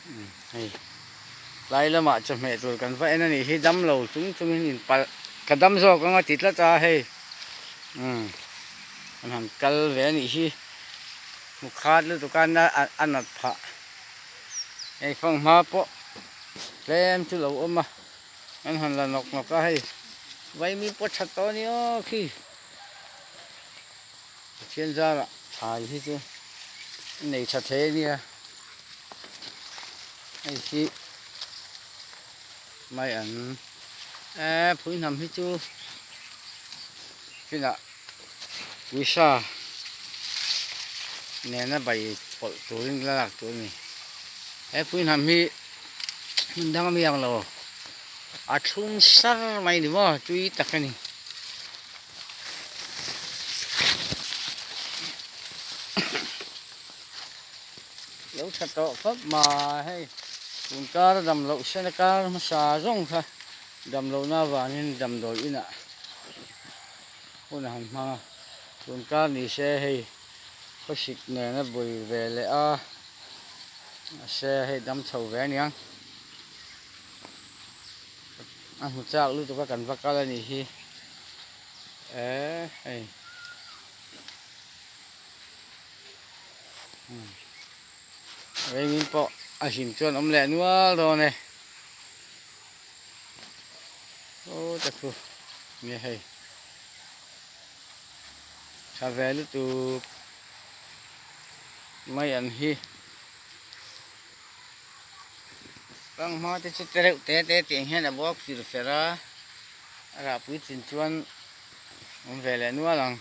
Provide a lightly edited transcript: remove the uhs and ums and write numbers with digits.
Hei tlai lamah chawhmeh tur kan va en a nih hi damlo chung chungin in palh ka dam zawk anga ti tlat a hei umm an han kal ve a nih hi hmu khat lutuk a a nat phah hei fanghma pawh tlem chu lo awm a an han la nawk nawk a hei vaimim pawh that tawh a ni aw khi. Pathian zarah thlai hi chu a nei tha thei a nia hei hi mai an eee phui hnam hi chu chinah uisa nena bai pawlh turin la lak tur a ni he phui hnam hi hmun dang a mi ang lo a thlum sar mai ni maw tui tak a ni. Lo tha tawh khawp mai hei tun kar a dam loh sen a kar hmasa zawng kha dam lohna avangin damdawi inah hun a han hmang a tun kar ni se hei khawsik nen a bui ve leh a mahse hei dam chho ve aniang. A hmu chak lutuk a kan va kal a nih hi eh hei reimin pawh a hlim chuan awm leh nual dawn e aw te khu nge hei tha ve lutuk mai an hi. Fanghma te chu te reuh te te tih ang hian a buak fir fer a, a rah puitlin chuan awm ve leh nual ang.